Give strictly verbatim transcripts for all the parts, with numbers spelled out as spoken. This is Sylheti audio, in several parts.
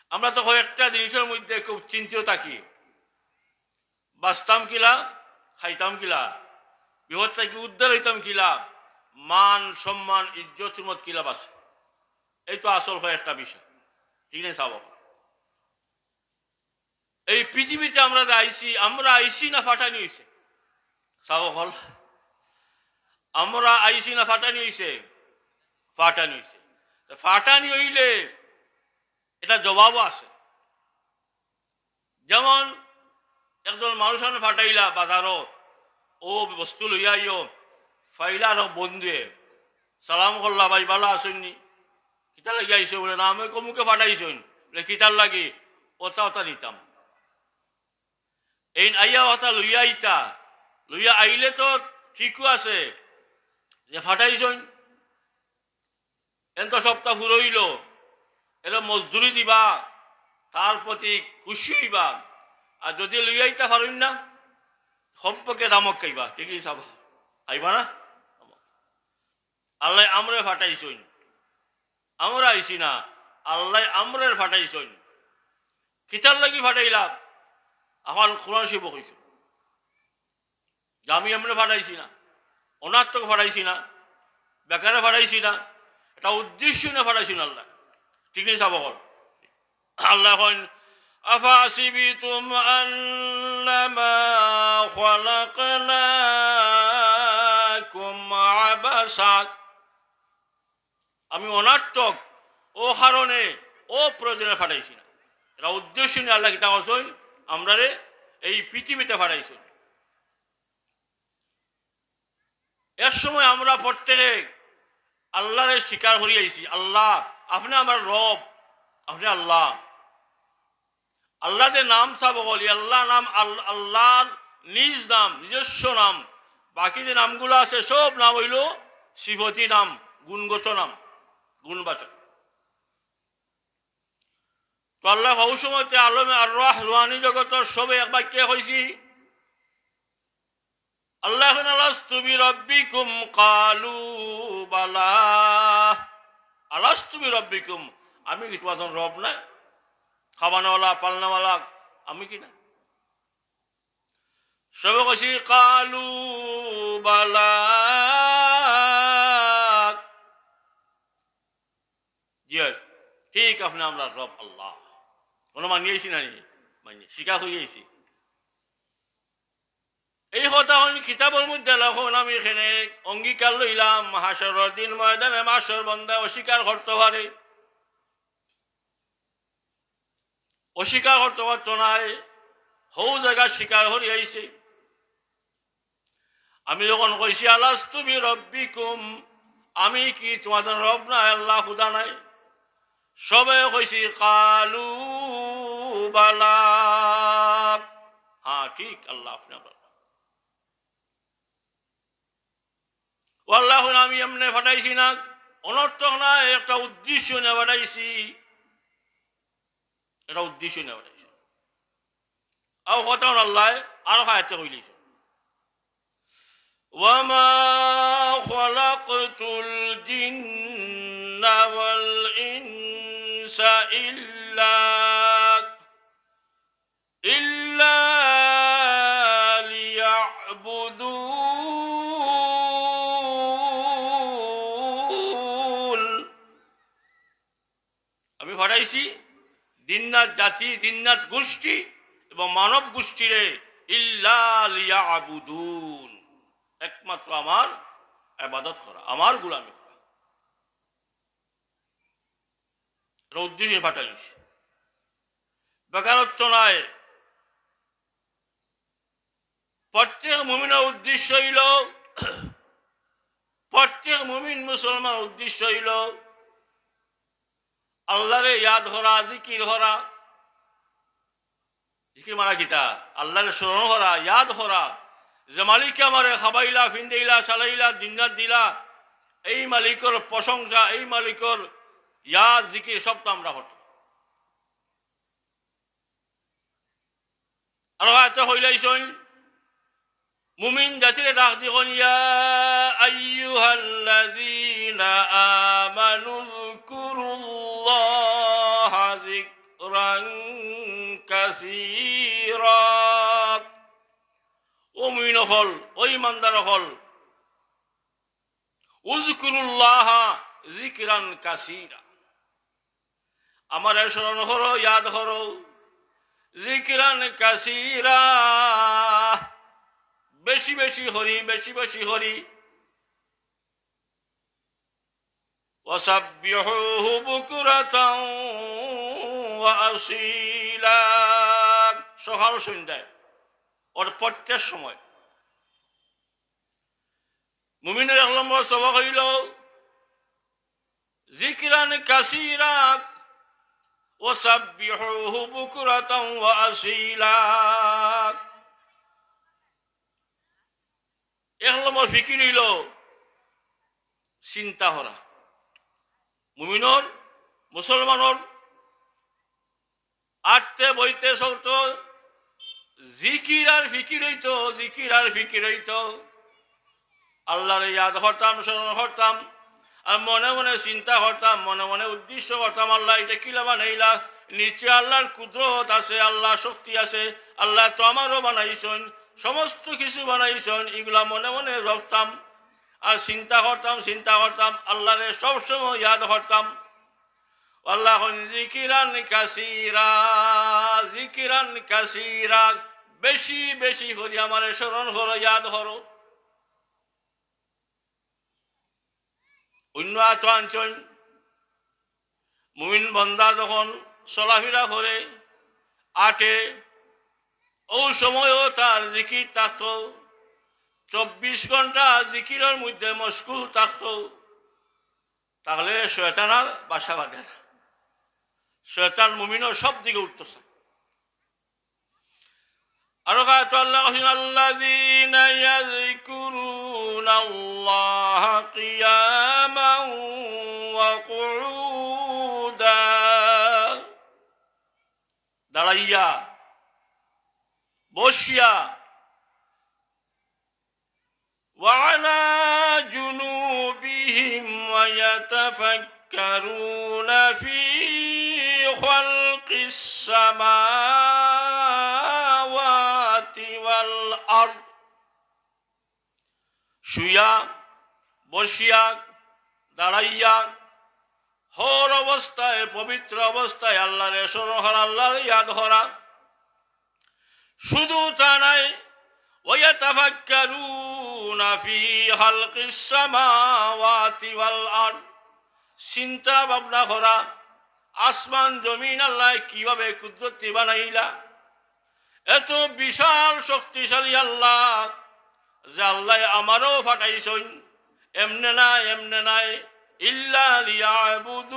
আমরা তো কয়েকটা জিনিসর মধ্যে খুব চিন্তিত থাকি, বাঁচতাম কিলা, খাইতাম কিলা, বিপদ থাকি উদ্ধার অইতাম কিলা, মান সম্মান ইজ্জত হুরমত কিলা বাঁচে। এই তো আসল কয়েকটা বিষয়, ঠিক না সাব অকল? এই পৃথিবীতে আমরা যে আইছি, আমরা আইছি না ফাটানি অইছে? সাব অকল, আমরা আইছি না ফাটানি অইছে? ফাটানি অইছে। তো ফাটানি অইলে এটা জবাবও আছে। যেমন একজন মানুষ আনে ফাটাইলা বাজারো, ও বস্তু লইয়া আইও, ফাইলা আর বন্ধুয়ে সালাম করলা, "ভাই, ভালা আছইন নি? কিতার লাগি আইছো?" বলে, "না, আমি অমুকে ফাটাইছইন।" বলে, "কিতার লাগি?" "ওতা ওতা নিতাম।" এইন আইয়া ওতা লইয়া আইতা, লইয়া আইলে তো ঠিকও আছে যে ফাটাইছইন, এন তো সপ্তাহ ফুরইল, এরে মজদুরি দিবা, তার প্রতি খুশি অইবা। আর যদি লইয়া আইতা পারইন না, সম্পর্কে দামক খাইবা, ঠিক আছে? খাইবা না? আল্লায় আমরারে ফাটাইছইন, আমরা আইছি না, আল্লায় আমরারে ফাটাইছইন। কিতার লাগি ফাটাইলা? এখন কোরআন শরীফো কইছে যে আমি এমনে ফাটাইছি না, অনার্থক ফাটাইছি না, বেকারে ফাটাইছি না, এটা উদ্দেশ্য নিয়া ফাটাইছইন আল্লায়। ঠিক নি সাব অকল? আল্লায় কইন, "আফাহাসিবতুম আন্নামা খালাকনাকুম আবাসা।" আমি অনার্থক, অকারণে, অপ্রয়োজনে ফাটাইছি না। এটা উদ্দেশ্য নিয়া আল্লায় কিতা করছইন? আমরারে এই পৃথিবীতে ফাটাইছইন। এক সময় আমরা প্রত্যেকে আল্লারে স্বীকার করি আইছি, "আল্লাহ, আপনে আমার রব, আপনে আল্লাহ।" আল্লাহ যে নাম সাব অকল, ই আল্লাহ নাম আল-, আল্লাহর নিজ নাম, নিজস্ব নাম। বাকি যে নামগুলা আছে, সব নাম অইলো সিফতি নাম, গুণগত নাম, গুণবাচক। তো আল্লায় হউ সময়তে আলমে আরওয়াহ, রুহানি জগতর সবে এক বাক্যে কইছি, আল্লায় কইন, "আলাস্তু বিরাব্বিকুম?" ক্বালু বালা। "আলাস্তু বিরাব্বিকুম?" আমি কি তুমার রব নায়? খাবানাওয়ালা, পালনাওয়ালা আমি কি না? সবে কইছি, "ক্বালু বালা।" জি অয়, ঠিক আপনে আমরার রব আল্লাহ। কুনু মানি আইছি না নি? মানি, স্বীকার করি আইছি। এই কথা অখন কিতাবর মধ্যে লেখইন, আমি এখানে অঙ্গীকার লইলাম, হাশরর দিন ময়দানে মাশর বন্দায় অস্বীকার করতো পারে, অস্বীকার করতো পারতো নায়, হউ জাগাত স্বীকার করি আইছে। আমি যখন কইছি, "আলাস্তু বিরাব্বিকুম?" আমি কি তুমার রব নায়, আল্লাহ খুদা নায়? সবে কইছি, "ক্বালু বালা।" হ্যাঁ, ঠিক, আল্লাহ আপনে আমরার। ও আল্লাহ, আমি এমনে ফাটাইছি না, অনর্থক না, একটা উদ্দেশ্য নিয়া ফাটাইছি, একটা উদ্দেশ্য নিয়া ফাটাইছি। আও কথা অইলো আল্লায় আরো আয়াতে কইলিছে, "ওয়া মা খালাকতুল জিন্না ওয়াল ইনসা ইল্লা, ইল্লা লিয়াবুদুন।" আমি ফাটাইছি জিন্নাত জাতি, জিন্নাত গোষ্ঠী এবং মানব গোষ্ঠীরে, ইল্লা লিয়াবুদুন, একমাত্র আমার ইবাদত করা, আমার গোলামি করা। এটা উদ্দেশ্য ফাটাইছি, বেকারত্ব নায়। প্রত্যেক মুমিনর উদ্দেশ্য অইলো, প্রত্যেক মুমিন মুসলমানর উদ্দেশ্য অইলো আল্লারে ইয়াদ করা, জিকির করা। জিকির মানে কিতা? আল্লারে স্মরণ করা, ইয়াদ করা। যে মালিকে আমারে খাবাইলা, ফিন্দাইলা, চালাইলা, দুনিয়াত দিলা, এই মালিকর প্রশংসা, এই মালিকর ইয়াদ, জিকির সব তো আমরা করতাম। আর আয়াতে কইলাইছইন, মুমিন জাতিরে ডাক দি কইন, "ইয়া আইয়ুহাল্লাযীনা আমানু যকুরুল্লাহা যিক-" كثيرا। ও মুমিন অকল, ও ইমানদার অকল, اذكروا الله ذكرا كثيرا। আমারে স্মরণ করো, ইয়াদ করো। ذكرا كثيرا, বেশি বেশি করি, বেশি বেশি করি। وسبحوه بكرة وأصيلا। সকাল সন্ধ্যায়, অর প্রত্যেক সময়। মুমিনের এক নম্বর সবক অইলো ذكرا كثيرا وسبحوه بكرة وأصيلا। এক নম্বর ফিকির অইলো চিন্তা করা। মুমিনর, মুসলমানর আটতে বইতে চলতো জিকির আর ফিকির অইতো, জিকির আর ফিকির অইতো। আল্লারে ইয়াদ করতাম, স্মরণ করতাম, আর মনে মনে চিন্তা করতাম, মনে মনে উদ্দেশ্য করতাম, আল্লাহ ইটা কিলা বানাইলা, নিচে আল্লার কুদরত আছে, আল্লার শক্তি আছে, আল্লায় তো আমারেও বানাইছইন, সমস্ত কিছু বানাইছইন, ইগুলা মনে মনে ভাবতাম আর চিন্তা করতাম, চিন্তা করতাম, আল্লারে সবসময় ইয়াদ করতাম। আল্লায় কইন, ذكرا كثيرا, ذكرا كثيرا, বেশি বেশি করি আমারে স্মরণ করো, ইয়াদ করো। অন্য আয়াতো আনছইন, মুমিন বান্দা যখন চলাফিরা করে, আটে, অউ সময়ও তার জিকির থাকতো, চব্বিশ ঘন্টা জিকিরর মধ্যে মশগুল থাকতো, তাহলে শয়তান আর বাসা বাঁধে না। শয়তান মুমিনর সব দিকে উঠতো চায়। আরো কয় তো আল্লাহ কইন, الذين يذكرون الله قياما وقعودا। দাঁড়াইয়া, বসিয়া, وعلى جنوبهم ويتفكرون في خلق السماوات والأرض। শুইয়া, বসিয়া, দাঁড়াইয়া, হর অবস্থায়, পবিত্র অবস্থায় আল্লারে স্মরণ করা, আল্লারে ইয়াদ করা। শুধু তা নাই, ويتفكرون في خلق السماوات والأرض, চিন্তা ভাবনা করা, আসমান জমিন আল্লায় কিভাবে কুদরতি বানাইলা। এত বিশাল শক্তিশালী আল্লাহ, যে আল্লায় আমারেও পাঠাইছইন, এমনে নায়, এমনে নায়, إلا ليعبدون,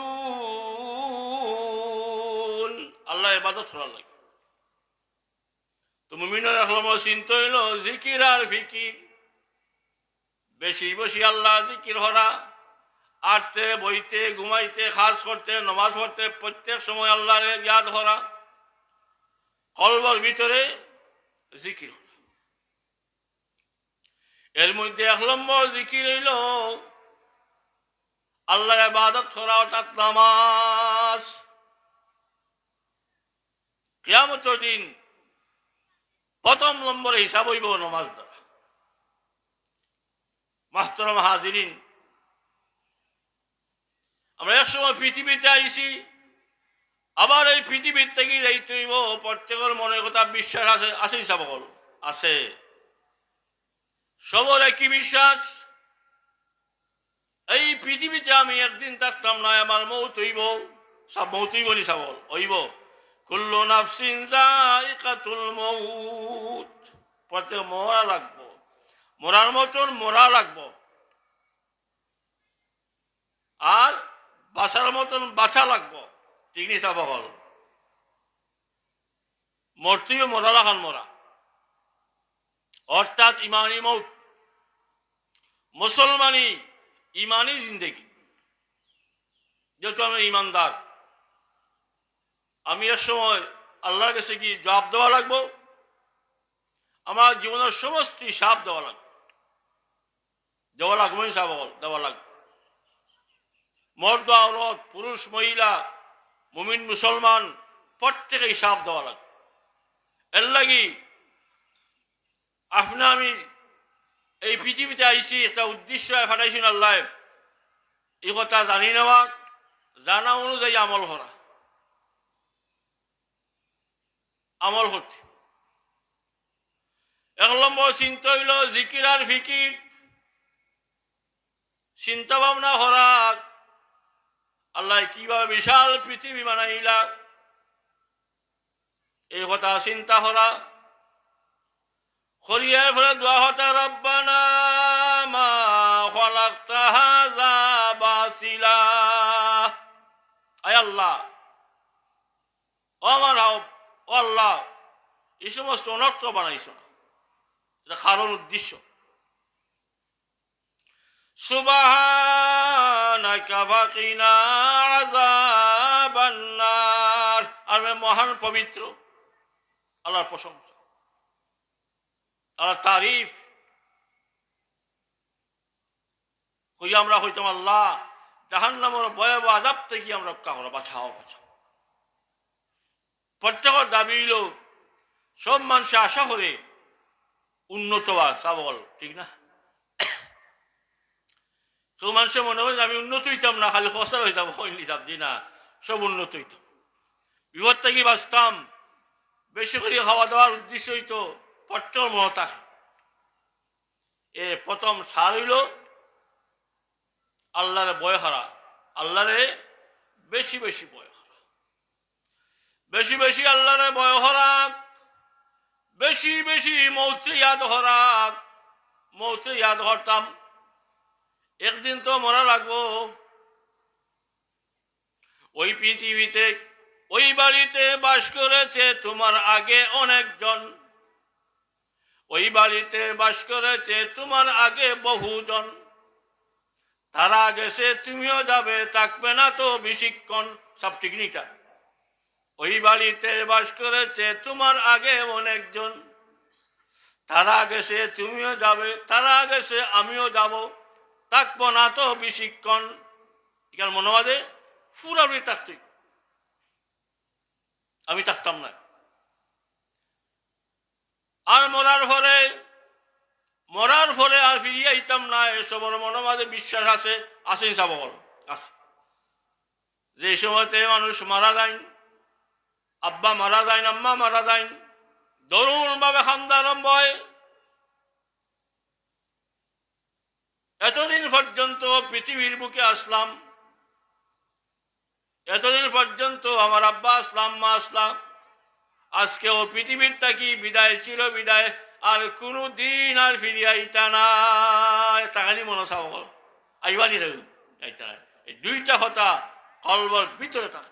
আল্লার ইবাদত করার লাগি। তো মুমিনর এক নম্বর চিন্তা অইলো জিকির আর ফিকির, বেশি বেশি আল্লার জিকির করা, আটতে, বইতে, ঘুমাইতে, কাজ করতে, নমাজ পড়তে, প্রত্যেক সময় আল্লারে ইয়াদ করা, কলবর ভিতরে জিকির করা। এর মধ্যে এক নম্বর জিকির অইলো আল্লার ইবাদত করা, অর্থাৎ নামাজ। কিয়ামতর দিন প্রথম নম্বরে হিসাব অইবো নামাজ দ্বারা। মাহতারাম হাজিরিন, আমরা এক সময় পৃথিবীতে আইছি, আবার এই পৃথিবীর থাকি যাইতে অইবো। প্রত্যেকর মনে কথা বিশ্বাস আছে, আছে নি সাব অকল? আছে। সবর একই বিশ্বাস, এই পৃথিবীতে আমি একদিন থাকতাম না, আমার মউত অইবো। সাব, মউত অইবো নি সাব অকল? অইবো। كل نفس ذائقة الموت। প্রত্যেক মরা লাগবো, মরার মতন মরা লাগবো। আর বাঁচার মতন বাঁচা লাগবো। ঠিক নি সাব অকল? মরতে অইবো, মরা লাখান মরা, অর্থাৎ ইমানি মউত। মুসলমানি ইমানি জিন্দেগি। যেহেতু আমরা ইমানদার, আমি এক সময় আল্লার গেছে গিয়া জবাব দেওয়া লাগবো। আমার জীবনর সমস্ত হিসাব দেওয়া লাগবো। দেওয়া লাগবো নি সাব অকল? দেওয়া লাগবো। মর্দ আওরত, পুরুষ মহিলা, মুমিন মুসলমান, প্রত্যেকে হিসাব দেওয়া লাগবো। এর লাগি আপনে আমি এই পৃথিবীতে আইছি, একটা উদ্দেশ্য ফাটাইছইন আল্লায়। এই কথা জানি নেওয়া, জানা অনুযায়ী আমল করা, আমল করতে। এক নম্বর চিন্তা অইলো জিকির আর ফিকির, চিন্তা ভাবনা করা, আল্লায় কিভাবে বিশাল পৃথিবী বানাইলা, এই কথা চিন্তা করা। করিয়ার পরে দোয়া করতা, "রব্বানা মা খালাকতা হাযা বাতিলা।" আয় আল্লাহ, ও আমার রব, ও আল্লাহ, এই সমস্ত অনর্থ বানাইছো না, এটা কারণ উদ্দেশ্য। সুবহানাকা ফাকিনা আযাবান নার। আর মহান পবিত্র আল্লাহর প্রশংসা, আল্লাহর তারিফ করি আমরা কইতাম, "আল্লাহ, জাহান্নামের ভয়াবহ আযাব থাকি আমরা রক্ষা করো, বাঁচাও, বাঁচাও।" প্রত্যেকের দাবি অইলো, সব মানুষে আশা করে উন্নত হওয়া, সবল, ঠিক না? কেউ মানুষে মনে করে যে আমি উন্নত অইতাম না, খালি খসার অইতাম, অইন হিসাব দি না, সব উন্নত অইতাম। বিপদ থাকি বাঁচতাম, বেশি করি খাওয়া দাওয়ার উদ্দেশ্য অইতো, প্রত্যেকের মনে থাকে। এ প্রথম সার অইলো আল্লাহরে ভয় করা, আল্লাহরে বেশি বেশি ভয় করা, বেশি বেশি আল্লাহরে ভয় করা, বেশি বেশি মৌতরে ইয়াদ করা। মৌতরে ইয়াদ করতাম, একদিন তো মরা লাগবো। ওই পৃথিবীতে, ওই বাড়িতে বাস করেছে তোমার আগে অনেকজন, ওই বাড়িতে বাস করেছে তোমার আগে বহুজন। তারা গেছে, তুমিও যাবে, থাকবে না তো বেশিক্ষণ। সব ঠিক নি তা? ওই বাড়িতে বাস করেছে তোমার আগে অনেকজন। তারা গেছে, তুমিও যাবে, তারা গেছে, আমিও যাব, থাকবো না তো বেশিক্ষণ। এখানে মনে বাদে পুরাপুরি থাকতই, আমি থাকতাম না। আর মরার পরে, মরার পরে আর ফিরিয়া আইতাম না, এ সবর মনের মাঝে বিশ্বাস আছে, আছে নি সাব অকল? আছে। যে সময়তে মানুষ মারা যাইন, আব্বা মারা যাইন, আম্মা মারা যাইন, দরুণ ভাবে কান্দা আরম্ভ হয়। এতদিন পর্যন্ত পৃথিবীর বুকে আসলাম, এতদিন পর্যন্ত আমার আব্বা আসলাম, মা আসলাম, আজকে ও পৃথিবীর থাকি বিদায়, চির বিদায়, আর কোনো দিন আর ফিরিয়া আইতা না। তাকানি মনো চাও, আইবা নি? আইতা না। এই দুইটা কথা কলবর ভিতরে থাকে।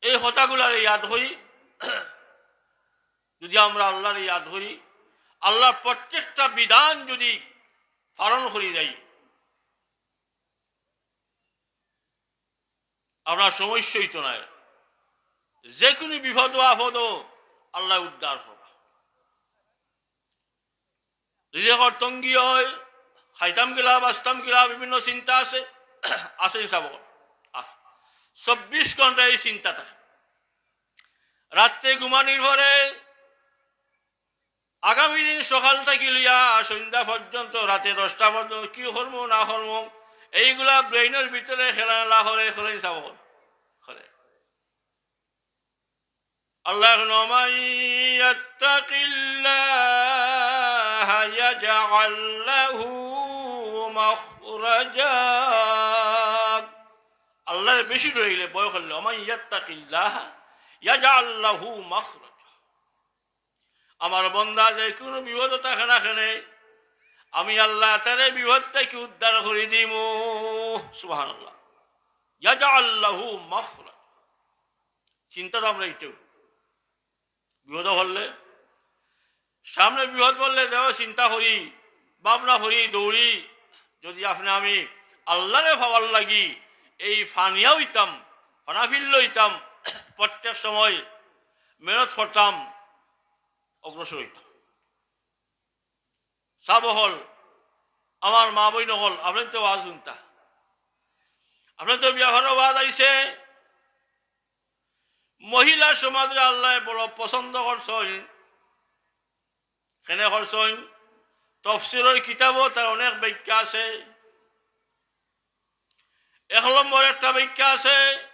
এই কথাগুলারে ইয়াদ করি, যদি আমরা আল্লাহরে ইয়াদ করি, আল্লাহর প্রত্যেকটা বিধান যদি পালন করি যাই, আমরা সমস্যা হইতো না। যে কোনো বিপদ ও আপদ আল্লাহ উদ্ধার করবা। রিজিকর তঙ্গি হয়, খাইতাম কিলা, বাঁচতাম কিলা, বিভিন্ন চিন্তা আছে, আছে নি সাব? আছে। চব্বিশ ঘন্টা এই চিন্তা থাকে। রাত্রে ঘুমানির পরে আগামী দিন সকাল থাকি লইয়া সন্ধ্যা পর্যন্ত, রাতে দশটা পর্যন্ত কি করমু না করমু, এইগুলা ব্রেইনর ভিতরে খেলাধুলা করে, করে নি সাব? করে। আল্লাহ এখন, "ওমান ইয়াত্তাকিল্লাহা ইয়াজআল লাহু মাখরাজা।" আল্লাহরে বেশি ডরাইলে, ভয় করলে, "ওমান ইয়াত্তাকিল্লাহা ইয়াজআল লাহু মাখরাজা।" আমার বন্দা যে কোনো বিপদ থাকে না কেনে, আমি আল্লাহ তারে বিপদ থাকি উদ্ধার করি দিমু। সুবহানাল্লাহ। ইয়াজআল লাহু মাখরাজা। চিন্তা তো আমরা এইটাও। বিপদ পড়লে, সামনে বিপদ পড়লে যেভাবে চিন্তা করি, ভাবনা করি, দৌড়ি, যদি আপনে আমি আল্লাহরে পাওয়ার লাগি এই ফানিয়া হইতাম, ফানাফিল্ল হইতাম, প্রত্যেক সময় মেহনত করতাম, অগ্রসর হইতাম। সাব অকল, আমার মা বইন অকল, আপনে তো ওয়াজ হুনতা। আপনার তো বিয়া ঘরো ওয়াজ আইছে, মহিলা সমাজরে আল্লায় বড় পছন্দ করছইন। কেনে করছইন? তফসিরর কিতাবো তার অনেক ব্যাখ্যা আছে। এক নম্বর একটা ব্যাখ্যা আছে,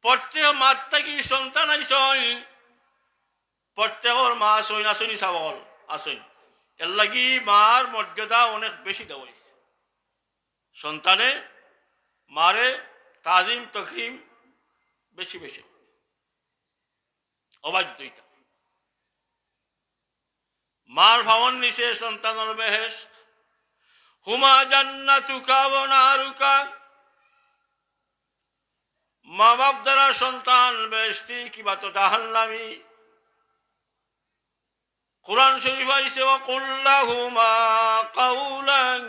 প্রত্যেক মার থাকি সন্তান আইছইন, প্রত্যেকর মা আছইন, আছইন নি সাব অকল? আছইন। এরলাগি মার মর্যাদা অনেক বেশি দেওয়া অইছে। সন্তানে মারে তাজিম তকরিম বেশি বেশি করে। অবাধ্য ইতা। মার পাওর নিচে সন্তানর বেহেশত। হুমা জান্নাতুকা ওয়া নারুকা। মা বাপ দ্বারা সন্তান বেহেশতি, কিবা তো জাহান্নামী। কোরআন শরীফো আইছে, "ওয়া কুল লাহুমা কাওলান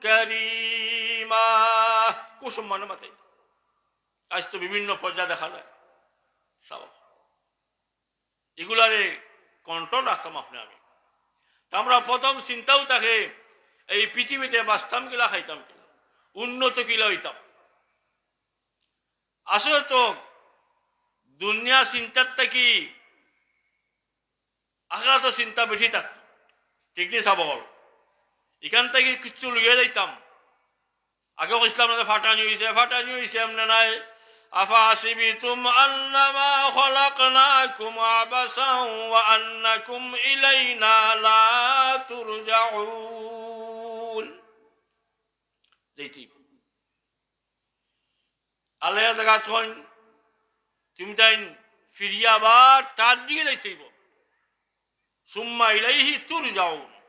কারীমা।" খুব সম্মানে মাতাইতা। আইজ তো বিভিন্ন পর্যায়ে দেখা যায়। চাও। ইগুলারে control রাখতাম আপনে আমি। তে আমরার প্রথম চিন্তাও থাকে, এই পৃথিবীতে বাঁচতাম কিলা, খাইতাম কিলা, উন্নত কিলা অইতাম। আসলে তো দুনিয়া চিন্তার থাকি আখেরাতর চিন্তা বেশি থাকতো। ঠিক নি সাব অকল? ইখান থাকি কিচ্ছু লইয়া যাইতাম। আগে কইছিলাম না যে ফাটানি অইছে, ফাটানি অইছে, এমনে নায়। আফাহাসিবতুম আন্নামা খালাকনাকুম আবাসান ওয়া আন্নাকুম ইলাইনা লা তুরজাউন। যেইটি আল্লায় জাগাত কইন, তুমি তাইন ফিরিয়া আবার তার দিকে যাইতে অইবো। সুম্মা ইলাইহি তুরজাউন।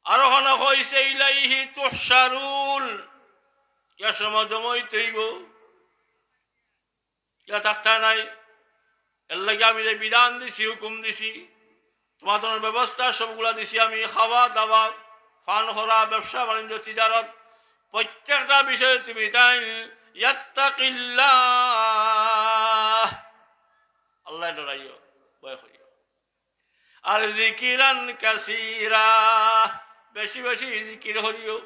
আরো অখানো কইছে, ইলাইহি তুহশারুন। এক সময় জমা অইতে অইবো। ইয়া থাকতা নাই। এরলাগি আমি যে বিধান দিছি, হুকুম দিছি, তোমাদের ব্যবস্থা সবগুলা দিছি আমি, খাওয়া দাওয়া, পান করা, ব্যবসা বাণিজ্য, তিজারত, প্রত্যেকটা বিষয়ে তুমি তাইন ইয়াত্তাকিল্লাহ, আল্লায় ডরাইও, ভয় করিও। আর জিকিরান কাসীরা, বেশি বেশি জিকির করিও।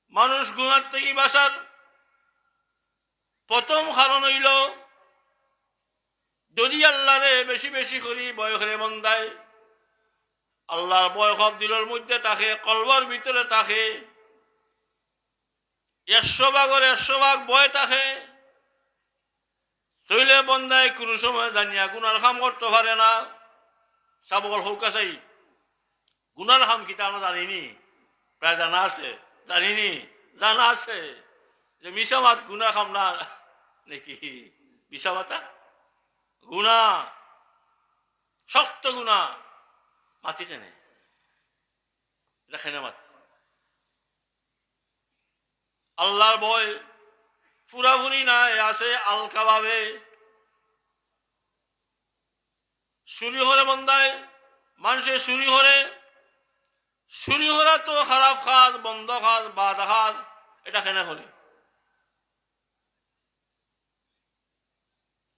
মানুষ গুনার থাকি বাঁচার প্রথম কারণ অইলো, যদি আল্লারে বেশি বেশি করি ভয় করে বন্দায়, আল্লার ভয় খৌফ দিলর মধ্যে থাকে, কলবর ভিতরে থাকে, একশো ভাগর একশো ভাগ ভয় থাকে, তইলে বন্দায় কুনু সময় জানিয়া গুনার কাম করতো পারে না। সাব অকল কউক্কা চাই, গুনার কাম কিতা আমরা জানি নি? প্রায় জানা আছে, জানি নি? জানা আছে যে মিছা মাত গুনার কাম না নাকি? মিছা মাতা গুনা, শক্ত গুনা। মাতি কেনে? ইটা কেনে মাতি? আল্লার ভয় পুরাপুরি নাই, আছে আলগাভাবে। চুরি করে বন্দায়, মানষে চুরি করে। চুরি করা তো খারাপ কাজ, বন্ধ কাজ, বাদ কাজ, ইটা কেনে করে?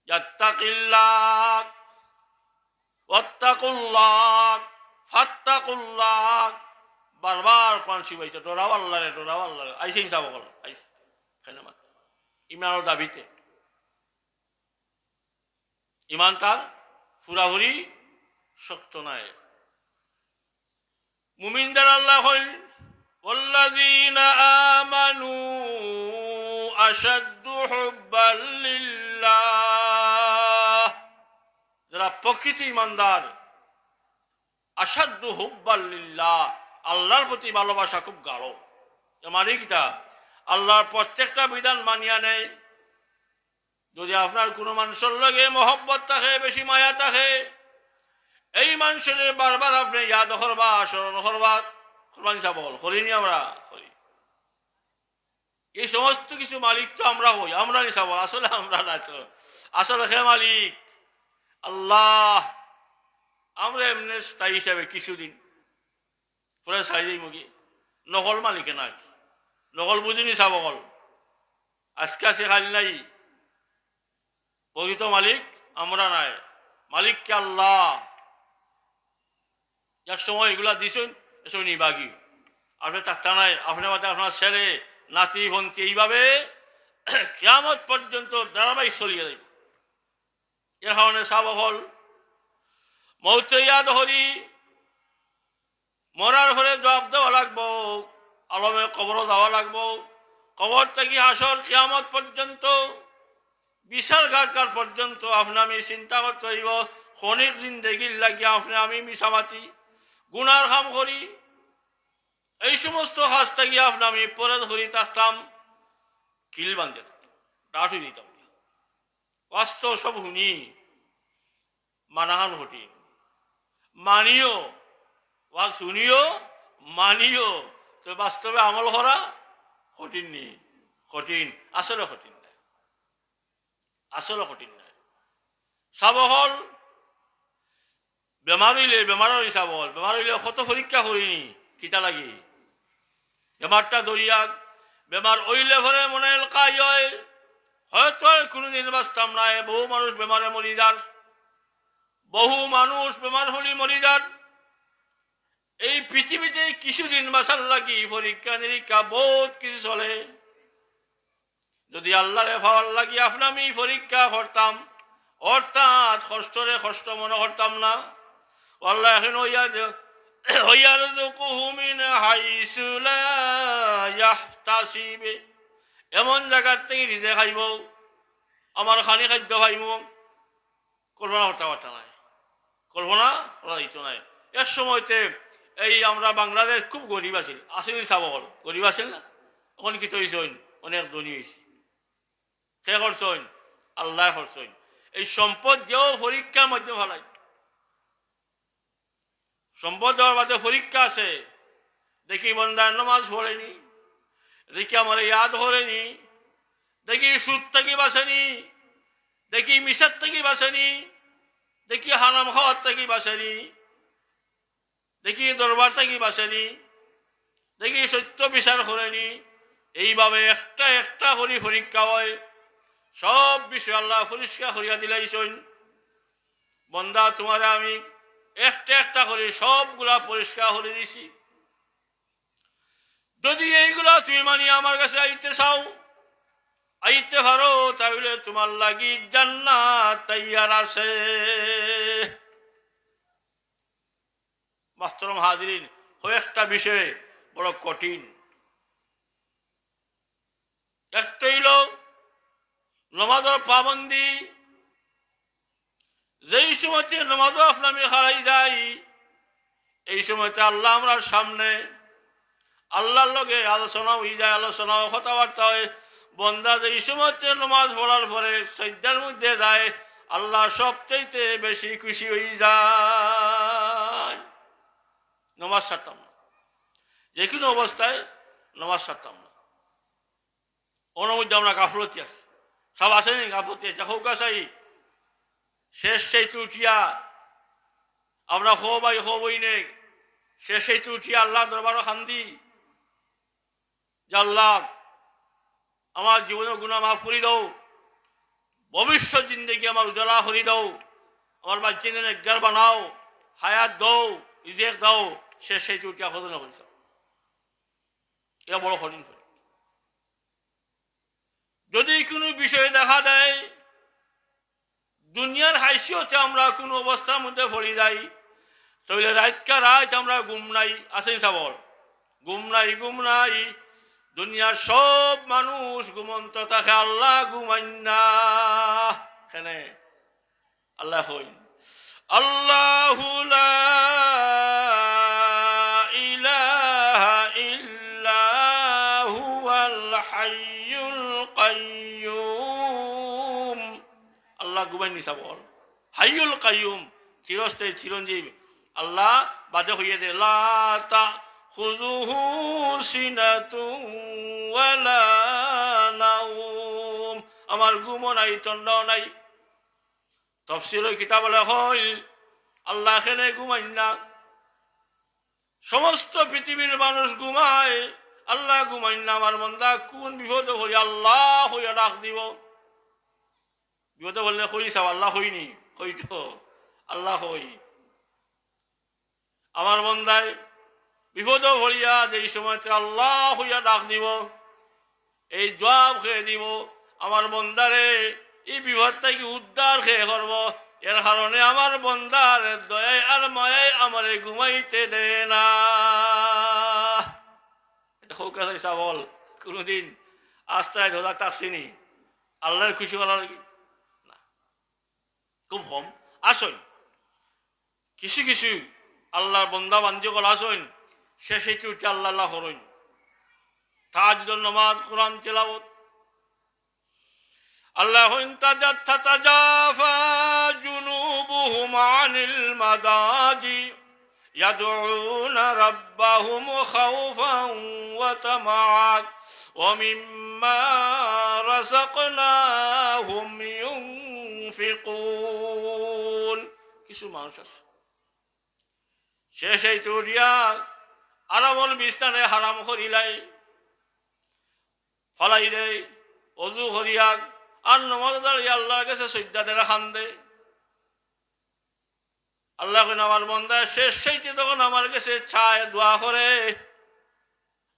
ইয়াত্তাকিল্লাহ, ওয়াত্তাকুল্লাহ, ফাত্তাকুল্লাহ। বারবার কোরআন শরীফ আইছে, ডরাও আল্লারে, ডরাও আল্লারে। আইছে ইনসাফ করো, আইছে। কেনে মাত? ইমানর দাবিতে। ইমান তার পুরাপুরি শক্ত নায়। মুমিন যারা আল্লায় কইন, "ওয়াল্লাযীনা আমানু আশাদ্দু হুব্বাল লিল্লাহ।" যারা প্রকৃত ইমানদার, আশাদ্দু হুব্বাল লিল্লাহ, আল্লার প্রতি ভালোবাসা খুব গাঢ়। এর মানে কিতা? আল্লার প্রত্যেকটা বিধান মানিয়া নেয়, যদি আপনার কুনু মানষর লগে মহব্বত থাকে, বেশি মায়া থাকে, এই মানষরে বারবার আপনে ইয়াদ করবা, স্মরণ করবা। কুরবানি সাব অকল করি নি আমরা? করি। এই সমস্ত কিছু মালিক তো আমরা অই, আমরা নি সাব অকল, আসলে আমরা না তো। আসলে কে মালিক? আল্লাহ। আমরা এমনে স্থায়ী হিসাবে কিছুদিন পরে ছাড়ি যাইমুগি। নকল মালিকে নাকি? নকল বুঝি নি সাব অকল? আজকে আছে, কাইল নাই। প্রকৃত মালিক আমরা নায়, মালিক কে? আল্লাহ। এক সময় ইগুলা দিছইন, এক সময় নিবাগি। আপনে থাকতা নায়, আপনে বাদে আপনার ছেলে, নাতি, ফন্তি, এইভাবে কিয়ামত পর্যন্ত ধারাবাহিক চলিয়া যাইব। এর কারণে সাব অকল, মউতরে ইয়াদ করি, মরার পরে জবাব দেওয়া লাগবো, আলমে কবরো যাওয়া লাগবো। কবর থাকি হাশর, কিয়ামত পর্যন্ত, বিচার ঘাট ঘাট পর্যন্ত আপনে আমি চিন্তা করতে অইব, ক্ষণিক জিন্দেগির লাগি আপনে আমি মিছামাতি গুনার কাম করি। এই সমস্ত কাজ থাকি আপনে আমি পরহেজ করি থাকতাম, কিল বান্ধি থাকতাম, ডাট অই দিতাম। ওয়াজ তো সব হুনি, মানাখান কঠিন। মানিও, ওয়াজ হুনিও, মানিও, তো বাস্তবে আমল করা কঠিন নি? কঠিন, আসলে কঠিন নায়, আসলে কঠিন নায়। সাব অকল, বেমার অইলে, বেমারর হিসাব অকল, বেমার অইলে কত পরীক্ষা করি নি, কিতা লাগি? বেমারটা ধরিয়া, বেমার অইলে পরে মনে এলকাই অয়, হয়তো আর কুনুদিন বাঁচতাম নায়। বহু মানুষ বেমারে মরি যার, বহু মানুষ বেমার অইলে মরি যার। এই পৃথিবীতে কিছুদিন বাঁচার লাগি পরীক্ষা নিরীক্ষা বহুত কিছু চলে। যদি আল্লারে পাওয়ার লাগি আপনে আমি পরীক্ষা করতাম, অর্থাৎ কষ্টরে কষ্ট মনে করতাম না, আল্লায় এখন অইয়া যে, "ওয়ারযুকহু মিন হাইসু লা ইয়াহতাসিব।" এমন জাগার থাকি রিজেক আইব, আমার খানি খাদ্য পাইমু, কল্পনা করতা পারতা নায়, কল্পনা করা যাইতো নায়। এক সময়তে এই আমরা বাংলাদেশ খুব গরিব আছিল, আছিল নি সাব অকল? গরিব আছিল না? অখন কিতা অইছে? অনেক ধনী অইছে। কে করছইন? আল্লায় করছইন। এই সম্পদ দিয়াও পরীক্ষার মাধ্যমে ফালাই। সম্পদ দেওয়ার বাদে পরীক্ষা আছে। দেখি বন্দায় নমাজ পড়ে নি, দেখি আমারে ইয়াদ করে নি, দেখি সুদ থাকি বাঁচে নি, দেখি মিছার থাকি বাঁচে নি, দেখি হারাম খাওয়ার থাকি বাঁচে নি, দেখি দরবার থাকি বাঁচে নি, দেখি সত্য বিচার করে নি। এইভাবে একটা একটা করি পরীক্ষা অয়। সব বিষয় আল্লায় পরিষ্কার করিয়া দিলাইছইন। বন্দা, তুমারে আমি একটা একটা করি সবগুলা পরিষ্কার করি দিছি। যদি এইগুলা তুমি মানি আমার কাছে আইতে চাও, আইতে পারো, তাইলে তুমার লাগি জান্নাত তৈয়ার আছে। মোহতরম হাজিরিন, কয়েকটা বিষয় বড় কঠিন। একটা অইল নমাজর পাবন্দি। যেই সময়তে নমাজো আপনে আমি খাড়াই যাই, এই সময়তে আল্লাহ আমরার সামনে, আল্লাহর লগে আলোচনা অই যায়, আলোচনা কথাবার্তা অয়। বন্দা যেই সময়তে নমাজ পড়ার পরে সইজদার মধ্যে যায়, আল্লাহ সবচাইতে বেশি খুশি অই যায়। নমাজ ছাড়তাম না, যে কুনু অবস্থায় নমাজ ছাড়তাম না। অনর মধ্যে আমরা গাফলতি আছি। সাব আছে নি গাফলতি আছে? হউক আছে। শেষ রাইত উঠিয়া আমরা হউ ভাই হউ বইনে, শেষ রাইত উঠিয়া আল্লাহর দরবারো কান্দি যে, "আল্লাহ, আমার জীবনর গুনাহ মাফ করি দেও, ভবিষ্যৎ জিন্দেগি আমার উজালা করি দেও, আমার বাচ্চাইন্তরে নেককার বানাও, হায়াত দেও, রিজেক দেও।" শেষ রাইত উঠিয়া কতজনে কইছে? ইটা বড় কঠিন করি। যদি কুনু বিষয় দেখা দেয়, দুনিয়ার হাইসিয়তে আমরা কুনু অবস্থার মধ্যে পড়ি যাই, তাইলে রাইতকা রাইত আমরা ঘুম নাই, আছে নি সাব অকল? ঘুম নাই, ঘুম নাই। দুনিয়ার সব মানুষ ঘুমন্ত থাকে, আল্লাহ ঘুমাইন না। কেনে? আল্লাহ কইন, "আল্লাহু লা ইলাহা ইল্লা হুয়াল হাইয়ুল কাইয়্যুম।" আল্লাহ ঘুমাইন নি সাব অকল? হাইয়ুল কাইয়্যুম, চিরস্থায়ী, চিরঞ্জীব। আল্লাহ বাদে কইয়া দে, "লা তাখুযুহু সিনাতুন ওয়া লা নাওম।" আমার ঘুমও নাই, তন্দ্রাও নাই। তফসিরর কিতাবো লেখা অইল, আল্লাহ কেনে ঘুমাইন না? সমস্ত পৃথিবীর মানুষ ঘুমায়, আল্লাহ ঘুমাইন না। আমার বন্দা কুন বিপদো পড়ি আল্লাহ কইয়া ডাক দিবো? বিপদো পড়লে কই নি সাব, আল্লাহ কই নি? কই তো, আল্লাহ কই। আমার বন্দায় বিপদো পড়িয়া যেই সময়তে আল্লাহ কইয়া ডাক দিবো, এই জবাব কে দিবো, আমার বন্দারে, ই বিপদ থাকি উদ্ধার কে করবো? এর কারণে আমার বন্দার দয়ায় আর মায়ায় আমারে ঘুমাইতে দেয় না। ইটা কউক্কা চাই ছাব অকল, কুনুদিন আস্তা রাইত রোজা থাকছি নি আল্লারে খুশি করার লাগি? না, খুব কম। আছইন, কিছু কিছু আল্লার বন্দা বান্দি অকল আছইন, শেষ রাইতে উঠি আল্লা আল্লা করইন, তাহাজ্জুদর নামাজ, কোরআন তেলাওয়াত। আল্লায় কইন, تتجافى جنوبهم عن المضاجع يدعون ربهم خوفا وطمعا ومما رزقناهم ينفقون। কিছু মানুষ আছে, শেষ রাইতে উঠিয়া আরামর বিছনারে হারাম করিলাই, ফালাই দেয়, অজু করিয়া আর নমাজো দাঁড়াইয়া আল্লার গেছে সইজ্জা দেয়, কান্দে। আল্লায় কইন, আমার বন্দায় শেষ রাইতে যখন আমার গেছে চায়, দোয়া করে,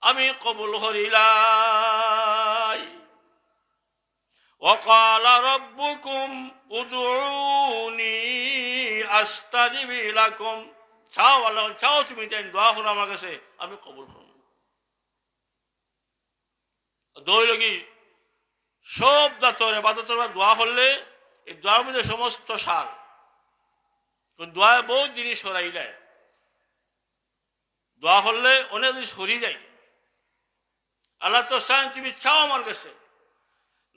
আমি কবুল করিলাই। وقال ربكم ادعوني أستجب لكم। চাও আল্লাহ, চাও তুমি তাইন, দোয়া করো আমার গেছে, আমি কবুল করমু। দোয়া অইলো কি, সব জাতর ইবাদতর বাদে দোয়া করলে এই দোয়ার মধ্যে সমস্ত সার। কারণ দোয়ায় বহুত জিনিস হরাইলায়। দোয়া করলে অনেক জিনিস হরি যায়। আল্লায় তো চাইন তুমি চাও আমার গেছে,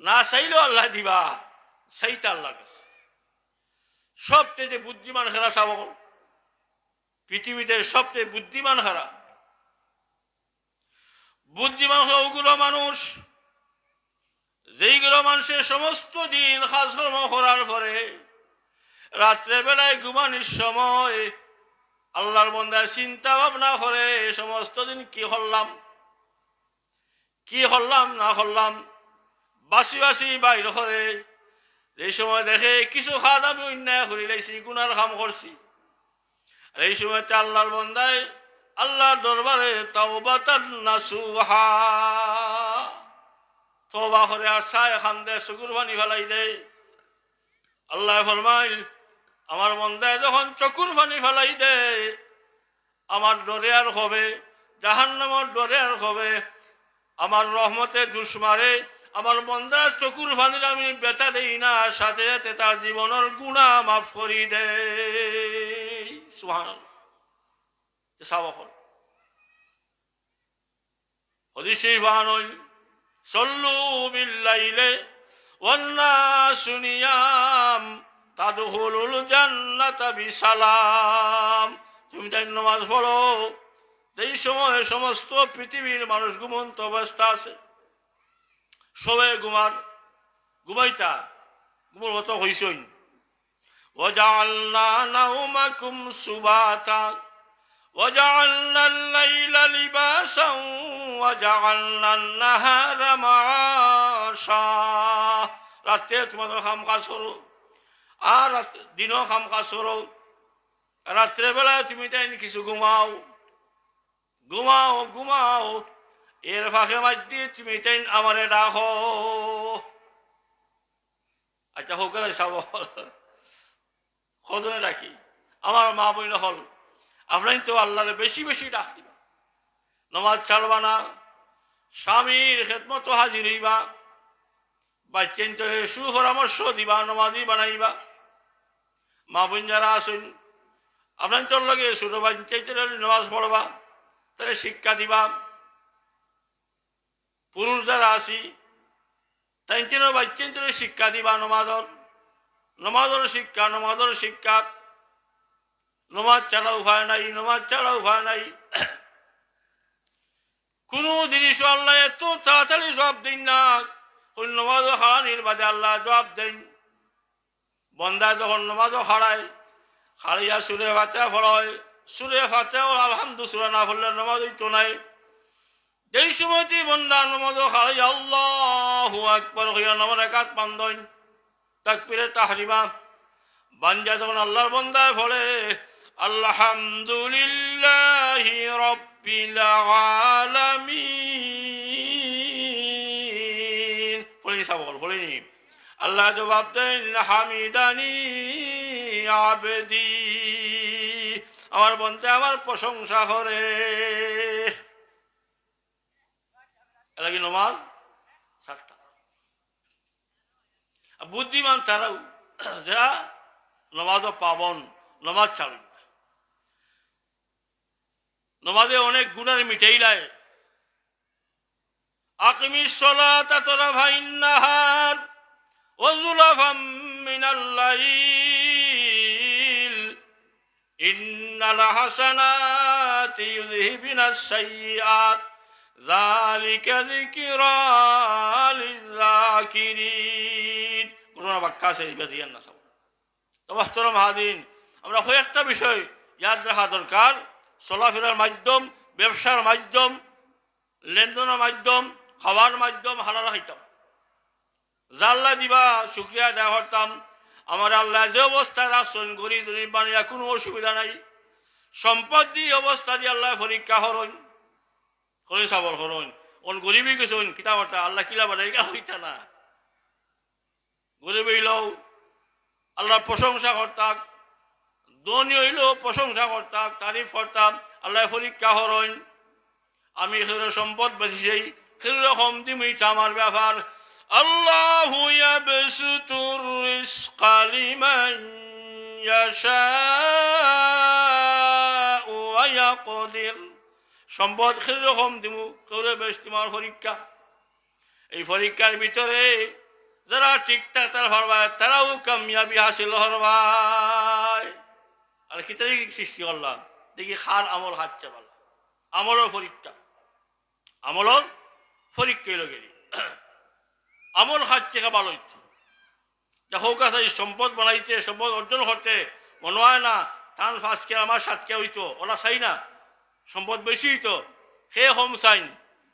না চাইলেও আল্লায় দিবা, চাইতা আল্লার গেছে। সবচেয়ে বুদ্ধিমান কারা ছাব অকল, পৃথিবীতে সবচেয়ে বুদ্ধিমান কারা? বুদ্ধিমান অইলো অগুলো মানুষ, যেইগুলো মানষে সমস্ত দিন কাজকর্ম করার পরে রাত্রে বেলায় ঘুমানির সময় আল্লার বন্দায় চিন্তা ভাবনা করে, সমস্ত দিন কি করলাম, কি করলাম না করলাম, বাছি বাছি বাইর করে। যেই সময় দেখে কিছু কাজ আমি অন্যায় করিলাইছি, গুনার কাম করছি, আর এই সময়তে আল্লার বন্দায় আল্লার দরবারে তাওবাতান নাসুহা তওবা করে আর চায়, কান্দে, চকুর পানি ফালাই দেয়। আল্লায় ফরমাইন, আমার বন্দায় যখন চকুর পানি ফালাই দেয়, আমার ডরে আর কবে, জাহান্নামর ডরে আর কবে, আমার রহমতে জুস মারে, আমার বন্দার চকুর পানির আমি বেটা দেই না, সাথে সাথে তার জীবনর গুনা মাফ করি দেই। সুবহানাল্লাহ। তে ছাব অকল। হাদিস শরীফ আনইন, صلوا بالليل والناس نيام تدخلوا الجنة بسلام। তুমি তাইন নমাজ পড়ো, যেই সময় সমস্ত পৃথিবীর মানুষ ঘুমন্ত অবস্থা আছে, সবে ঘুমার, ঘুমাইতা, ঘুমর কথা কইছইন। وجعلنا نومكم سباتا وجعلنا الليل لباسا وجعلنا النهار معاشا। রাত্রে তোমাদের কাম কাজ করো, আর রাত-, দিনও কাম কাজ করো। রাত্রে বেলায় তুমি তাইন কিছু ঘুমাও, ঘুমাও, ঘুমাও, এর ফাঁকে মাঝে তুমি তাইন আমারে ডাকো। আচ্ছা, কউক্কা চাই ছাব অকল, কয়জনে ডাকি? আমার মা বইন অকল, আপনাইন তো আল্লারে বেশি বেশি ডাক দিবা, নমাজ ছাড়বা না, স্বামীর খেদমতো হাজির অইবা, বাইচ্চাইন্তরে সুপরামর্শ দিবা, নমাজি বানাইবা। মা বইন যারা আছইন, আপনাইন্তর লগে ছোট বাইচ্চাইন্তরে নমাজ পড়বা, তারে শিক্ষা দিবা। পুরুষ যারা আছি, তাইন্তরেও বাইচ্চাইন্তরে শিক্ষা দিবা নমাজর, নমাজর শিক্ষা, নমাজর শিক্ষা। নমাজ ছাড়া উপায় নাই, নমাজ ছাড়া উপায় নাই। কুনু জিনিসও আল্লায় এত তাড়াতাড়ি জবাব দেইন না, অউ নমাজো খাড়ানির বাদে আল্লায় জবাব দেইন। বন্দা যখন নমাজো খাড়ায়, খাড়াইয়া সুরে ফাতিহা পড়া অয়, সুরে ফাতিহা অর আলহামদু সুরা না পড়লে নমাজ অইতো নায়। যেই সময়তে বন্দা নমাজো খাড়াইয়া আল্লাহু আকবার কইয়া নমাজ রেকাত বান্ধইন, তাকবীরে তাহরিমা, বান্দা যখন আল্লার বন্দায় পড়ে, আলহামদুলিল্লাহি রাব্বিল العالمين. পড়িনি সাবকল, পড়িনি। আল্লাহ জবাব দেন, হামিদানি আবদি, আমার বন্দে আমার প্রশংসা করে। এর লাগি নমাজ ছাড়তা। আর বুদ্ধিমান তারাও, যারা নমাজও পাবন, নমাজ ছাড়ুন না। নমাজে অনেক গুনার মিটাইলায়। আকিমিস সলাতা তরাফাইন নাহার ওয়া যুলাফাম মিনাল লাইল। ইন্নাল হাসানাতি ইউযহিবনাস সাইয়্যিআত। যালিকা যিকরা লিয যাকিরিন। ঘটনা ব্যাখ্যা আছে, ইবাদি আন্না সাব। তো মোহতরম হাজিরিন, আমরা কয়েকটা বিষয় ইয়াদ রাখা দরকার। চলাফেরার মাধ্যম, ব্যবসার মাধ্যম, লেনদেনের মাধ্যম, খাওয়ার মাধ্যম হালাল খাইতাম। যা আল্লাহ দিবা শুকরিয়া আদায় করতাম। আমার আল্লাহ যে অবস্থায় রাখছইন, গরিব ধনী বানাইয়া কোনো অসুবিধা নাই। সম্পদ দি অবস্থা দি আল্লাহ পরীক্ষা করইন, করইন, সবর করইন। অন গরিবই গেছইন, কিতা করতা, আল্লাহ কিলা বানাই গা হইতা না। গরিব অইলেও আল্লাহর প্রশংসা করতাম, ধনী অইলেও প্রশংসা করতাম, তারিফ করতাম। আল্লাহ পরীক্ষা করইন। আমি কেউরে সম্পদ বেশি দেই, কেউরে কম দিমু, ইটা আমার ব্যাপার। আল্লাহু ইয়াবসুতুর রিজকা লিমান ইয়াশাউ ওয়া ইয়াকদির। সম্পদ কেউরে কম দিমু, কেউরে বেশি দিমু, আমার পরীক্ষা। এই পরীক্ষার ভিতরে যারা ঠিক থাকতে পারবায়, তারাও কামিয়াবি হাসিল করবায়। আর কিতার লাগি সৃষ্টি করলাম? দেখি কার আমল খাচ্ছে ভালা, আমলর পরীক্ষা, আমলর পরীক্ষা অইলো গেলি। আমল খাচ্ছে কে ভালা অইতো। দেখো কাছে এই সম্পদ বানাইতে, সম্পদ অর্জন করতে মনে হয় না, তান পাঁচ কিয়া আমার সাত কিয়া অইতো, ওরা চাই না, সম্পদ বেশি অইতো। হে কম চাইন,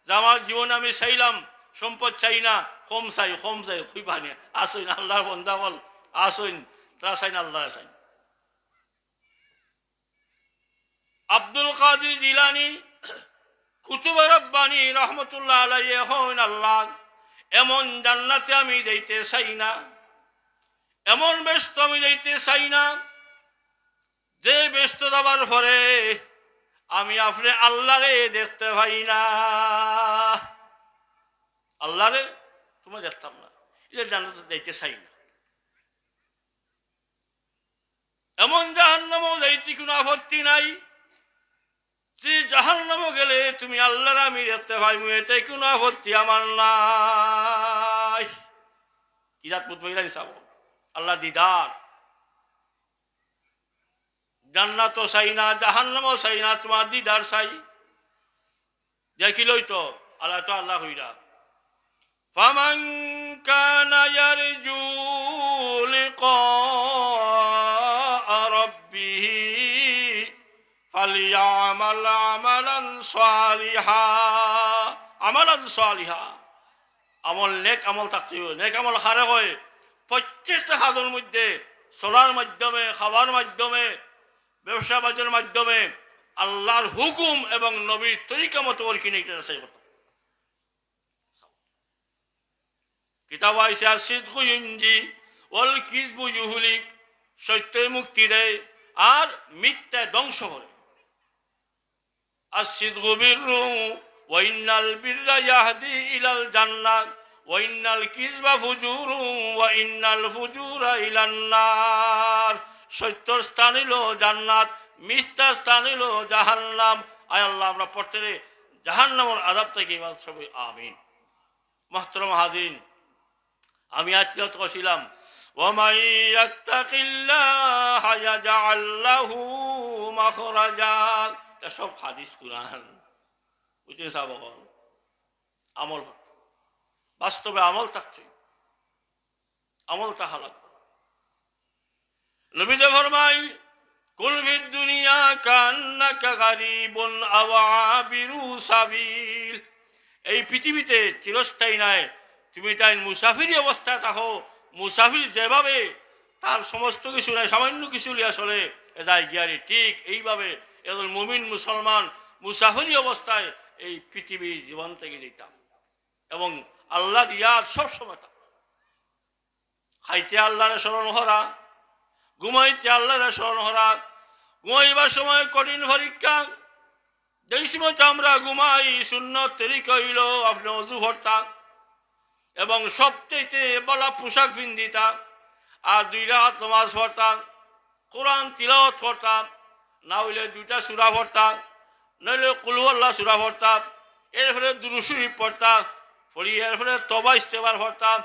যে আমার জীবনে আমি চাইলাম, সম্পদ চাই না, কম চাই, কম চাই, খুব বানিয়া আসইন আল্লাহর বন্দা বল, আসইন, তারা চাইন আল্লাহ চাইন। আব্দুল কাদির জিলানী কুতুবে রব্বানী রহমতুল্লাহ আলাইহি কইন, আল্লাহ, এমন জান্নাতে আমি যাইতে চাই না, এমন বেহেশতো আমি যাইতে চাই না, যে বেহেশতো যাবার পরে আমি আপনে আল্লাহরে দেখতে পাই না। আল্লাহরে তুমরা দেখতাম না, এই জান্নাতে যাইতে চাই না। এমন জাহান্নামও যাইতে কোনো আপত্তি নাই, যে জাহান্নামও গেলে তুমি আল্লাহরে আমি দেখতে পাইমু, এতে কোনো আপত্তি আমার নাই। কি জাত বুঝবো ইরানি সাব? আল্লাহ দিদার। জান্নাতও চাই না, জাহান্নামও চাই না, তোমার দিদার চাই। দেখিলই তো, আল্লাহ তো আল্লাহ কইরা। فمن كان يرجو لقاء ربه فليعمل عملا صالحا। عملا صالحا। আমল, নেক আমল থাকতে অইবো। নেক আমল কারে কয়? প্রত্যেকটা কাজর মধ্যে, চলার মাধ্যমে, খাওয়ার মাধ্যমে, ব্যবসা বাণিজ্যর মাধ্যমে আল্লাহর হুকুম এবং নবীর তরিকা মতো অর কিনা ইটা যাচাই করতে। কিতাব আইছে, "আস-সিদকু ইউনজি ওয়াল কিযবু ইউহলিক", সত্যই মুক্তি দেয় আর মিথ্যায় ধ্বংস করে। "আস-সিদকু বিররুন ওয়া ইন্নাল বিররা ইয়াহদি ইলাল জান্নাহ ওয়া ইন্নাল কিযবা ফুজুরুন ওয়া ইন্নাল ফুজুরা ইলান নার।" সত্যর স্থান অইলো জান্নাত, মিথ্যার স্থান অইলো জাহান্নাম। আয় আল্লাহ, আমরা প্রত্যেকে জাহান্নামর আযাব থাকি হেফাজত করি, আমিন। মোহতরম হাজিরিন, আমি আয়াত তিলাওয়াত করছিলাম, "ওয়া মান ইয়াত্তাকিল্লাহা ইয়াজআল লাহু মাখরাজা।" ইটা সব হাদিস, কুরআন। বুঝছেন সাব অকল? আমল, বাস্তবে আমল থাকতে, আমল তাহা লাগবে। নবীজি ফরমাইন, "কুন ফিদ দুনিয়া কান্নাকা গারিবুন আও আবিরু সাবিল।" এই পৃথিবীতে চিরস্থায়ী নায়, তুমি তাইন মুসাফিরি অবস্থায় থাকো। মুসাফির যেভাবে তার সমস্ত কিছু নাই, সামান্য কিছু লইয়া চলে, এ যায় গিয়ারে, ঠিক এইভাবে একজন মুমিন মুসলমান মুসাফিরি অবস্থায় এই পৃথিবী জীবন থেকে যেতাম। এবং আল্লাহর ইয়াদ সবসময় থাকতো। খাইতে আল্লাহরে স্মরণ করা, ঘুমাইতে আল্লাহরে স্মরণ করা, ঘুমাইবার সময় কঠিন পরীক্ষা। যেই সময় তো আমরা ঘুমাই, সুন্নত তরিকা অইলো আপনে অজু করতা এবং সবচেয়ে ভালা পোশাক পিন্দিতা, আর দুই রাকাত নামাজ পড়তা, কোরআন তিলাওয়াত করতা, না অইলে দুইটা সূরা পড়তা, নইলে কুল হুয়াল্লাহ সূরা পড়তা, এরপরে দুরূদ শরীফ পড়তা, পড়ি এরপরে তওবা ইস্তেগফার পড়তা,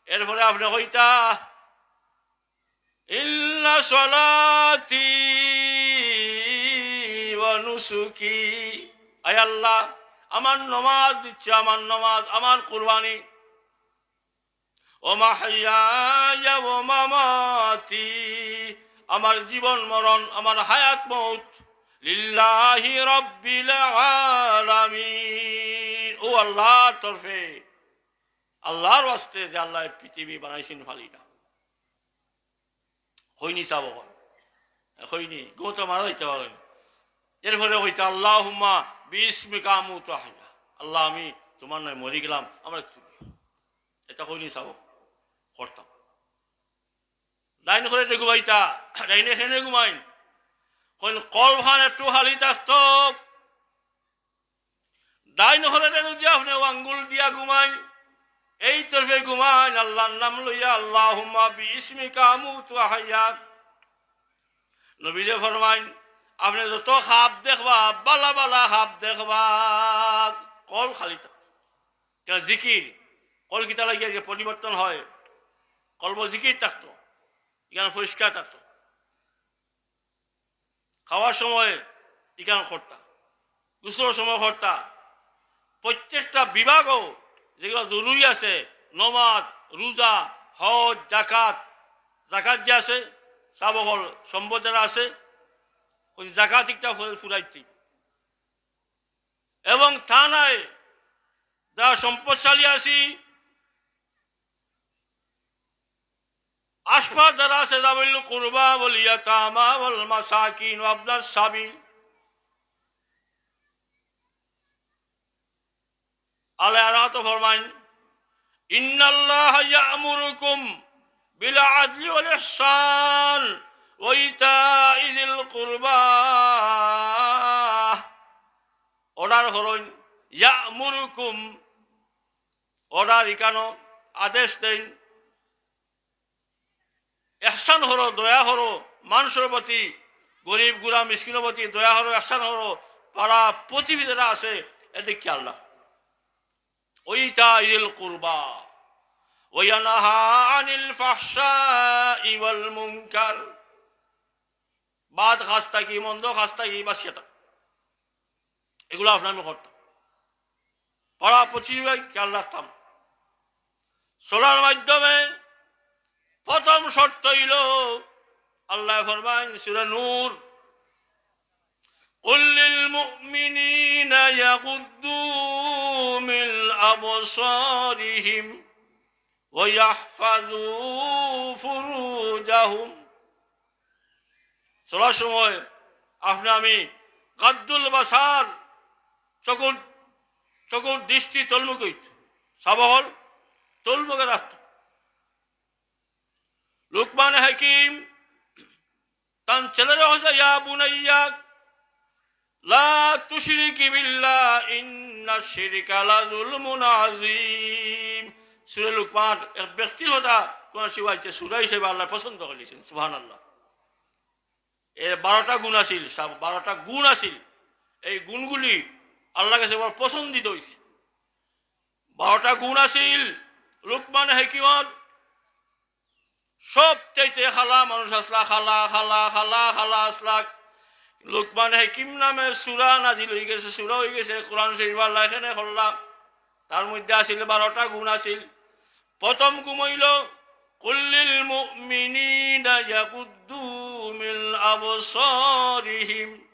এরপরে আপনে কইতা, "ইন্না সলাতি ওয়া নুসুকি।" আয় আল্লাহ, আমার নমাজ দিচ্ছি, আমার নমাজ, আমার কুরবানি। "ওয়া মাহইয়ায়া ওয়া মামাতি", আমার জীবন মরণ, আমার হায়াত মউত, "লিল্লাহি রাব্বিল আলামিন", ও আল্লাহর তরফে, আল্লাহর ওয়াস্তে যে আল্লাহ পৃথিবী বানাইছেন ফালিটা। কইনি চাব, কইনি, গো তো মারা যাইতে পারেন। এরপরে কইতা, "আল্লাহুম্মা বিইসমিকা আমুতু ওয়া আহইয়া", আল্লাহ, আমি তোমার নামে মরি গেলাম, আমরা তুলিও। এটা কইনি চাব, করতাম। ডাইন করে এটা ঘুমাইতা, ডাইনে হেনে ঘুমাইন। কইন কলবখান একটু খালি থাকতো, ডাইন হরেটা যদি আপনে আঙ্গুল দিয়া ঘুমাইন, এই তরফে ঘুমাইন, আল্লাহর নাম লইয়া, "আল্লাহুম্মা বিইসমিকা আমুতু ওয়া আহইয়া।" নবীজি ফরমাইন, আপনে যত খাব দেখবা, বালা বালা খাব দেখবা, কলব খালি থাকতো। কেন জিকির, কলব কিতা লাগিয়া যে পরিবর্তন হয়, কলব জিকির থাকতো, ইখান পরিষ্কার থাকতো। খাওয়ার সময় ইখান করতা, গোসলর সময় করতা, প্রত্যেকটা বিভাগও যেগুলো জরুরি আছে, নমাজ, রোজা, হজ, জাকাত, জাকাত যে আছে, চাব অকল সম্পদ যারা আছে, ওই জাকাত একটা ফু-, ফুরাইতে। এবং তা নাই, যারা সম্পদশালী আছি, আশপাশ যারা আছে, যাবিল কুরবা ওয়াল ইয়াতামা ওয়াল মাসাকিন ওয়া ইবনাস সাবিল। আল্লাহ আরো তো ফরমাইন, "ইন্নাল্লাহা ইয়া'মুরুকুম বিল আদলি ওয়াল ইহসান ওয়া ইতাই যিল কুরবা।" অর্ডার করইন, ইয়া'মুরুকুম, অর্ডার ইকানো, আদেশ দেইন। ইহসান করো, দয়া করো, মানুষর প্রতি, গরিব গুড়া মিসকিনর প্রতি দয়া করো, ইহসান করো, পাড়া প্রতিবেশী যারা আছে, এদের খেয়াল রাখো। ওয়া ইতাই যিল কুরবা, ওয়া ইয়ানহা আনিল ফাহশাই ওয়াল মুনকার। বাদ কাজ থাকি, মন্দ কাজ থাকি বাঁচিয়া থাকো। এগুলো আপনার আমি করতাম, পাড়া প্রতিবেশী খেয়াল রাখতাম। চলার মাধ্যমে প্রথম শর্ত হইল, আল্লাহ ফরমাইন সূরা নূর, "কুল লিল মুমিনিনা ইয়াগুদ্দু মিন আবসারিহিম ওয়া ইয়াহফাযু ফুরুজাহুম।" চলার সময় আপনে আমি গাদ্দুল বাসার, চকুর, চকুর দৃষ্টি তলমুখ অইত, চাব অকল তলমুখে রাখত। লুকমান হাকিম তান ছেলেরে কইছে, "ইয়া বুনাইয়া লা তুশরিক বিল্লাহ, ইন্না শিরকা লা যুলমুন আযীম।" সূরা লুকমান, এক ব্যক্তির কথা কোরআন শরীফ আইছে, সূরা হিসেবে আল্লাহ পছন্দ করিলিছেন। সুবহানাল্লাহ। এর বারোটা গুণ আছিল, সব বারোটা গুণ আছিল। এই গুণগুলি আল্লাহর কাছে বড় পছন্দিত হইছে। বারোটা গুণ আছিল লুকমান হাকিমর। সব চাইতে খালা মানুষ আসলা, খালা, খালা, খালা, খালা আসলা। লুকমান হাকিম নামে সূরা নাজিল হই গেছে, সূরা হই গেছে, কোরআন শরীফ আল্লাহ এখানে করলা। তার মধ্যে আছিল বারোটা গুণ আছিল। প্রথম গুণ হইল, "কুল লিল মুমিনিনা ইয়াগুদ্দু মিন আবসারিহিম।"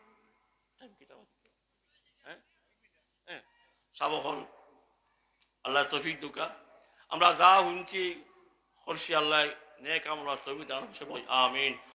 হ্যাঁ? হ্যাঁ? চাব অকল। আল্লাহ তৌফিক দেউক্কা। আমরা যা হুনছি, করছি, আল্লাহ নেক আমলর তৌফিক দান করুন। আমিন।